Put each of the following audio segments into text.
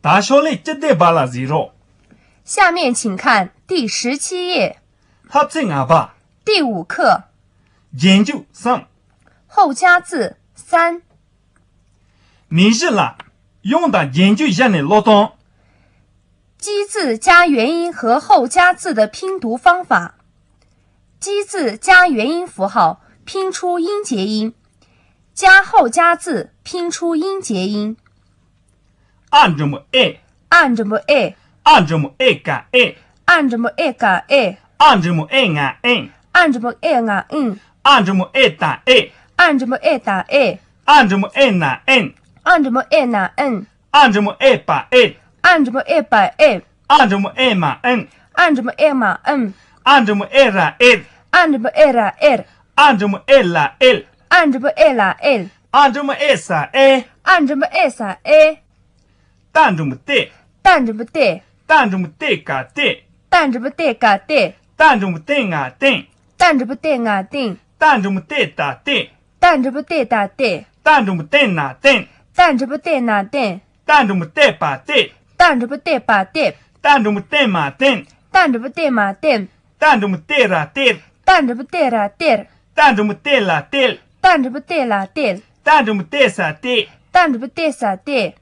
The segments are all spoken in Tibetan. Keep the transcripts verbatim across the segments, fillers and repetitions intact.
ད་ཤོག་ལྷེ་བཅུ་བདུན་པ་ལ་གཟིགས་རོགས། 下面请看第十七页。 ལྷབ་ཚེས་ལྔ་པ། 第五课。 རྗེས་འཇུག་གསུམ། 后加字三。 མིང་གཞི་ལ་དབྱངས་དང་རྗེས་འཇུག་བཞག་ནས་ཀློག་སྟངས། 基字加元音和后加字的拼读方法。基字加元音符号，拼出音节音；加后加字，拼出音节音。 ཨ་འགྲེང་བུ་ཨེ། ཨ་འགྲེང་བུ་ཨེ། ཨ་འགྲེང་བུ་ཨེ་ཀ་ཨེ། ཨ་འགྲེང་བུ་ཨེ་ཀ་ཨེ། ཨ་འགྲེང་བུ་ཨེ་ང་ཨེན། ཨ་འགྲེང་བུ་ཨེ་ང་ཨིན། ཨ་འགྲེང་བུ་ཨེ་ཏ་ཨེད། ཨ་འགྲེང་བུ་ཨེ་ཏ་ཨེད། ཨ་འགྲེང་བུ་ཨེ་ན་ཨེན། ཨ་འགྲེང་བུ་ཨེ་ན་ཨེན། ཨ་འགྲེང་བུ་ཨེ་པ་ཨེད། ཨ་འགྲེང་བུ་ཨེ་པ་ཨེད། ཨ་འགྲེང་བུ་ཨེ་མ་ཨེམ། ཨ་འགྲེང་བུ་ཨེ་མ་ཨེམ། ཨ་འགྲེང་བུ་ཨེ་ར་ཨེར། ཨ་འགྲེང་བུ་ཨེ་ར་ཨེར། ཨ་འགྲེང་བུ་ཨེ་ལ་ཨེལ། ཨ་འགྲེང་བུ་ཨེ་ལ་ཨེལ། ཨ་འགྲེང་བུ་ཨེ་ས་ཨེ། ཨ་འགྲེང་བུ་ཨེ་ས་ཨེ། ཏ་འགྲེང་བུ་ཏེ། ཏ་འགྲེང་བུ་ཏེ། ཏ་འགྲེང་བུ་ཏེ་ཀ་ཏེད། ཏ་འགྲེང་བུ་ཏེ་ཀ་ཏེད། ཏ་འགྲེང་བུ་ཏེ་ང་ཏེན། ཏ་འགྲེང་བུ་ཏེ་ང་ཏེན། ཏ་འགྲེང་བུ་ཏེ་ཏ་ཏེད། ཏ་འགྲེང་བུ་ཏེ་ཏ་ཏེད། ཏ་འགྲེང་བུ་ཏེ་ན་ཏེན། ཏ་འགྲེང་བུ་ཏེ་ན་ཏེན། ཏ་འགྲེང་བུ་ཏེ་པ་ཏེད། ཏ་འགྲེང་བུ་ཏེ་པ་ཏེད། ཏ་འགྲེང་བུ་ཏེ་མ་ཏེམ། ཏ་འགྲེང་བུ་ཏེ་མ་ཏེམ། ཏ་འགྲེང་བུ་ཏེ་ར་ཏེར། ཏ་འགྲེང་བུ་ཏེ་ར་ཏེར། ཏ་འགྲེང་བུ་ཏེ་ལ་ཏེལ། ཏ་འགྲེང་བུ་ཏེ་ལ་ཏེལ། ཏ་འགྲེང་བུ་ཏེ་ས་ཏེད། ཏ་འགྲེང་བུ་ཏེ་ས་ཏེད།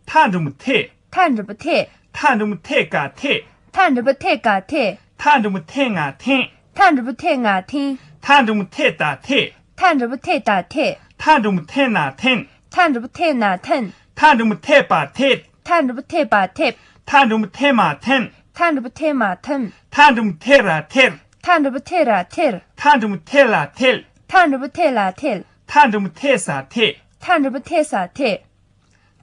ཐ་འགྲེང་བུ་ཐེད། ཐ་འགྲེང་བུ་ཐེད། ཐ་འགྲེང་བུ་ཐེ་ཀ་ཐེད། ཐ་འགྲེང་བུ་ཐེ་ཀ་ཐེད། ཐ་འགྲེང་བུ་ཐེ་ང་ཐེན། ཐ་འགྲེང་བུ་ཐེ་ང་ཐེན། ཐ་འགྲེང་བུ་ཐེ་ཏ་ཐེད། ཐ་འགྲེང་བུ་ཐེ་ཏ་ཐེད། ཐ་འགྲེང་བུ་ཐེ་ན་ཐེན། ཐ་འགྲེང་བུ་ཐེ་ན་ཐེན། ཐ་འགྲེང་བུ་ཐེ་པ་ཐེད། ཐ་འགྲེང་བུ་ཐེ་པ་ཐེད། ཐ་འགྲེང་བུ་ཐེ་མ་ཐེམ། ཐ་འགྲེང་བུ་ཐེ་མ་ཐེམ། ཐ་འགྲེང་བུ་ཐེ་ར་ཐེར། ཐ་འགྲེང་བུ་ཐེ་ར་ཐེར། ཐ་འགྲེང་བུ་ཐེ་ལ་ཐེལ། ཐ་འགྲེང་བུ་ཐེ་ལ་ཐེལ། ཐ་འགྲེང་བུ་ཐེ་ས་ཐེད། ཐ་འགྲེང་བུ་ཐེ་ས་ཐེད།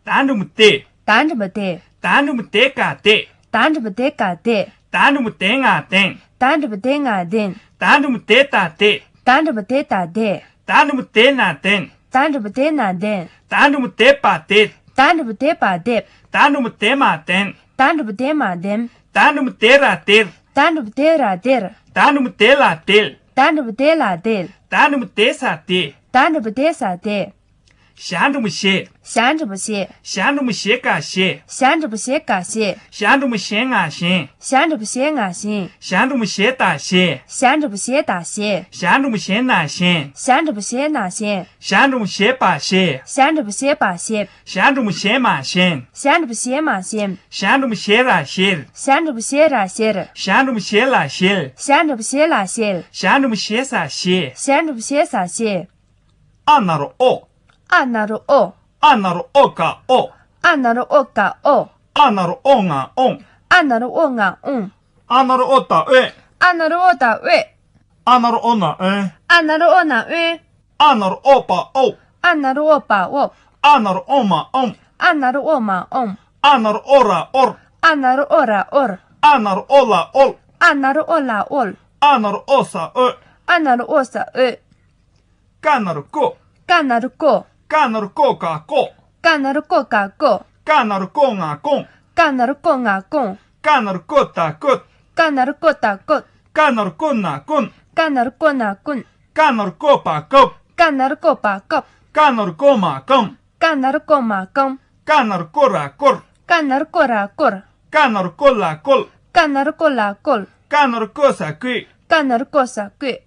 ད་འགྲེང་བུ་དེ། ད་འགྲེང་བུ་དེ། ད་འགྲེང་བུ་དེ་ཀ་དེ། ད་འགྲེང་བུ་དེ་ཀ་དེ། ད་འགྲེང་བུ་དེ་ང་དེན། ད་འགྲེང་བུ་དེ་ང་དེན། ད་འགྲེང་བུ་དེ་ད་དེ། ད་འགྲེང་བུ་དེ་ད་དེ། ད་འགྲེང་བུ་དེ་ན་དེན། ད་འགྲེང་བུ་དེ་ན་དེན། ད་འགྲེང་བུ་དེ་པ་དེད། ད་འགྲེང་བུ་དེ་པ་དེབ། ད་འགྲེང་བུ་དེ་མ་དེམ། ད་འགྲེང་བུ་དེ་མ་དེམ། ད་འགྲེང་བུ་དེ་ར་དེར། ད་འགྲེང་བུ་དེ་ར་དེར། ད་འགྲེང་བུ་དེ་ལ་དེལ། ད་འགྲེང་བུ་དེ་ལ་དེལ། ད་འགྲེང་བུ་དེ་ས་དེ། ད་འགྲེང་བུ་དེ་ས་དེ། ཞ་འགྲེང་བུ་ཞེ། ཞ་འགྲེང་བུ་ཞེ། ཞ་འགྲེང་བུ་ཞེ་ཀ་ཞེ། ཞ་འགྲེང་བུ་ཞེ་ཀ་ཞེ། ཞ་འགྲེང་བུ་ཞེ་ང་ཞེན། ཞ་འགྲེང་བུ་ཞེ་ང་ཞེན། ཞ་འགྲེང་བུ་ཞེ་ད་ཞེ། ཞ་འགྲེང་བུ་ཞེ་ད་ཞེ། ཞ་འགྲེང་བུ་ཞེ་ན་ཞེན། ཞ་འགྲེང་བུ་ཞེ་ན་ཞེན། ཞ་འགྲེང་བུ་ཞེ་པ་ཞེ། ཞ་འགྲེང་བུ་ཞེ་པ་ཞེབ། ཞ་འགྲེང་བུ་ཞེ་མ་ཞེམ། ཞ་འགྲེང་བུ་ཞེ་མ་ཞེམ། ཞ་འགྲེང་བུ་ཞེ་ར་ཞེར། ཞ་འགྲེང་བུ་ཞེ་ར་ཞེར། ཞ་འགྲེང་བུ་ཞེ་ལ་ཞེལ། ཞ་འགྲེང་བུ་ཞེ་ལ་ཞེལ། ཞ་འགྲེང་བུ་ཞེ་ས་ཞེ། ཞ་འགྲེང་བུ་ཞེ་ས་ཞེ། ཨ་ན་རོ་ཨོ། ཨ་ན་རོ་ཨོ། ཨ་ན་རོ་ཨོ་ཀ་ཨོ། ཨ་ན་རོ་ཨོ་ཀ་ཨོ། ཨ་ན་རོ་ཨོ་ང་ཨོང་། ཨ་ན་རོ་ཨོ་ང་ཨོང་། ཨ་ན་རོ་ཨོ་ཏ་ཨོད། ཨ་ན་རོ་ཨོ་ཏ་ཨོད། ཨ་ན་རོ་ཨོ་ན་ཨོན། ཨ་ན་རོ་ཨོ་ན་ཨོན། ཨ་ན་རོ་ཨོ་པ་ཨོབ། ཨ་ན་རོ་ཨོ་པ་ཨོབ། ཨ་ན་རོ་ཨོ་མ་ཨོམ། ཨ་ན་རོ་ཨོ་མ་ཨོམ། ཨ་ན་རོ་ཨོ་ར་ཨོར། ཨ་ན་རོ་ཨོ་ར་ཨོར། ཨ་ན་རོ་ཨོ་ལ་ཨོལ། ཨ་ན་རོ་ཨོ་ས་ཨོད། ཨ་ན་རོ་ཨོ་ས་ཨོད། ཀ་ན་རོ་ཀོ། ཀ་ན་རོ་ཀོ། ཀ་ན་རོ་ཀོ་ཀ་ཀོ། ཀ་ན་རོ་ཀོ་ཀ་ཀོ། ཀ་ན་རོ་ཀོ་ང་ཀོང་། ཀ་ན་རོ་ཀོ་ང་ཀོང་། ཀ་ན་རོ་ཀོ་ཏ་ཀོད། ཀ་ན་རོ་ཀོ་ཏ་ཀོད། ཀ་ན་རོ་ཀོ་ན་ཀོན། ཀ་ན་རོ་ཀོ་ན་ཀོན། ཀ་ན་རོ་ཀོ་པ་ཀོབ། ཀ་ན་རོ་ཀོ་པ་ཀོབ། ཀ་ན་རོ་ཀོ་མ་ཀོམ། ཀ་ན་རོ་ཀོ་མ་ཀོམ། ཀ་ན་རོ་ཀོ་ར་ཀོར། ཀ་ན་རོ་ཀོ་ར་ཀོར། ཀ་ན་རོ་ཀོ་ལ་ཀོལ། ཀ་ན་རོ་ཀོ་ལ་ཀོལ། ཀ་ན་རོ་ཀོ་ས་ཀོད། ཀ་ན་རོ་ཀོ་ས་ཀོད།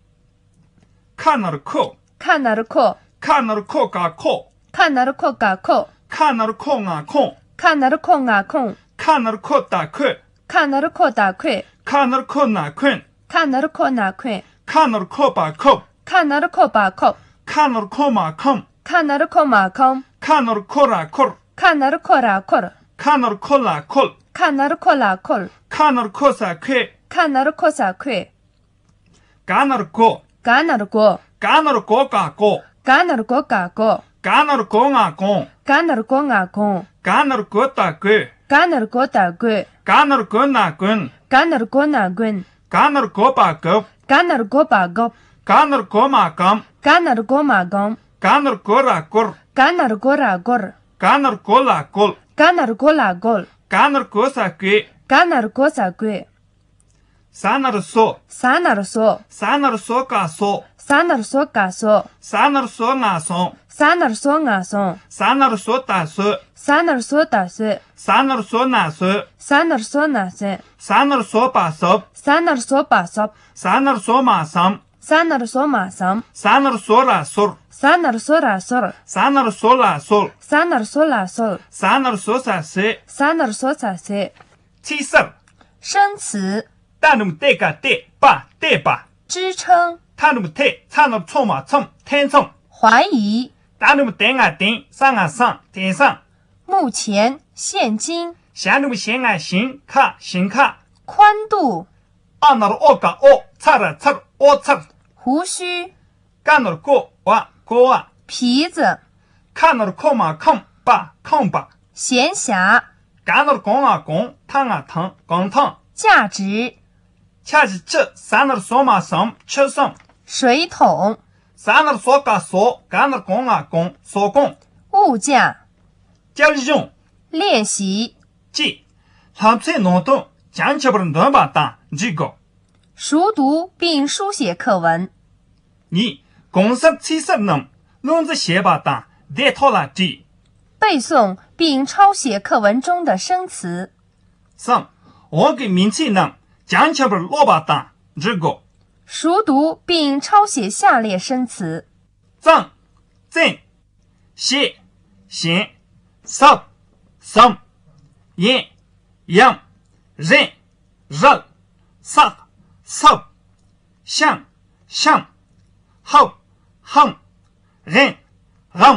ཁ་ན་རོ་ཁོ། ཁ་ན་རོ་ཁོ། ཁ་ན་རོ་ཁོ་ཀ་ཁོ། ཁ་ན་རོ་ཁོ་ཀ་ཁོ། ཁ་ན་རོ་ཁོ་ང་ཁོང་། ཁ་ན་རོ་ཁོ་ང་ཁོང་། ཁ་ན་རོ་ཁོ་ཏ་ཁོད། ཁ་ན་རོ་ཁོ་ཏ་ཁོད། ཁ་ན་རོ་ཁོ་ན་ཁོན། ཁ་ན་རོ་ཁོ་ན་ཁོན། ཁ་ན་རོ་ཁོ་པ་ཁོབ། ཁ་ན་རོ་ཁོ་པ་ཁོབ། ཁ་ན་རོ་ཁོ་མ་ཁོམ། ཁ་ན་རོ་ཁོ་མ་ཁོམ། ཁ་ན་རོ་ཁོ་ར་ཁོར། ཁ་ན་རོ་ཁོ་ར་ཁོར། ཁ་ན་རོ་ཁོ་ལ་ཁོལ། ཁ་ན་རོ་ཁོ་ལ་ཁོལ། ཁ་ན་རོ་ཁོ་ས་ཁོད། ཁ་ན་རོ་ཁོ་ས་ཁོད། ག་ན་རོ་གོ། ག་ན་རོ་གོ། ག་ན་རོ་གོ་ཀ་གོ། ག་ན་རོ་གོ་ཀ་གོ། ག་ན་རོ་གོ་ང་གོང་། ག་ན་རོ་གོ་ང་གོང་། ག་ན་རོ་གོ་ཏ་གོད། ག་ན་རོ་གོ་ཏ་གོད། ག་ན་རོ་གོ་ན་གོན། ག་ན་རོ་གོ་ན་གོན། ག་ན་རོ་གོ་པ་གོབ། ག་ན་རོ་གོ་པ་གོབ། ག་ན་རོ་གོ་མ་གོམ། ག་ན་རོ་གོ་མ་གོམ། ག་ན་རོ་གོ་ར་གོར། ག་ན་རོ་གོ་ར་གོར། ག་ན་རོ་གོ་ལ་གོལ། ག་ན་རོ་གོ་ལ་གོལ། ག་ན་རོ་གོ་ས་གོད། ག་ན་རོ་གོ་ས་གོད། ཟ་ན་རུ་ཟོ། ཟ་ན་རུ་ཟོ། ཟ་ན་རུ་ཟོ་ག་ཟོ། ཟ་ན་རུ་ཟོ་ག་ཟོ། ཟ་ན་རུ་ཟོ་ང་སོང་། ཟ་ན་རུ་ཟོ་ང་སོང་། ཟ་ན་རུ་ཟོ་ད་ཟོ། ཟ་ན་རུ་ཟོ་ད་ཟོ། ཟ་ན་རུ་ཟོ་ན་ཟོ། ཟ་ན་རུ་ཟོ་ན་ཟོ། ཟ་ན་རུ་ཟོ་པ་ཟོབ། ཟ་ན་རུ་ཟོ་པ་ཟོབ། ཟ་ན་རུ་ཟོ་མ་ཟམ། ཟ་ན་རུ་ཟོ་མ་ཟམ། ཟ་ན་རུ་ཟོ་ར་ཟོར། ཟ་ན་རུ་ཟོ་ར་ཟོར། ཟ་ན་རུ་ཟོ་ལ་ཟོལ། ཟ་ན་རུ་ཟོ་ལ་ཟོལ། ཟ་ན་རུ་ཟོ་ས་ཟེ། ཟ་ན་རུ་ཟོ་ས་ཟེ། ཚིག་གསར། 生词། ตาหนุ่มเตะกะเตะ ปะ เตะปะ 支撑。 ทาหนุ่มเท ทาหนุ่มโทมาทม เทนทม 怀疑。 ตาหนุ่มเตงาเตง สางาสัง เตงสัง 目前。现今。 ชาหนุ่มเชงาชิง คา ชิงคา 宽度。 อาหนรโอกะโอ ทาระทร โอทร 胡须。 กาหนรโก วะ โกวะ 皮子。 คาหนรโคมาคม ปะ คมปะ 闲暇。 กาหนรกงอากง ทางาทัง กองทัง 价值。 ชาจิชึ สาหนรโสมาสม ชึสม 水桶。 สาหนรโสกาโส กาหนรกงอากง โสกง 物价。 เจลยง 练习。 จิ หลับเสนองตง จังเชบรนดอนบาตัง จิโก 熟读并书写课文。 นี่ กงสับซีสับนำ ลุงจะเชบาตัง เดทอลาจิ 背诵并抄写课文中的生词。 สาม โอกิมินซีนำ จังเชบรนโลบาตัง จิโก 熟读并抄写下列生词。 จัง เจน เช เชน สับ สม เยน ยำ เรน รัล สัก สับ ช่าง ช่ำ ฮับ ฮัม เรน รัม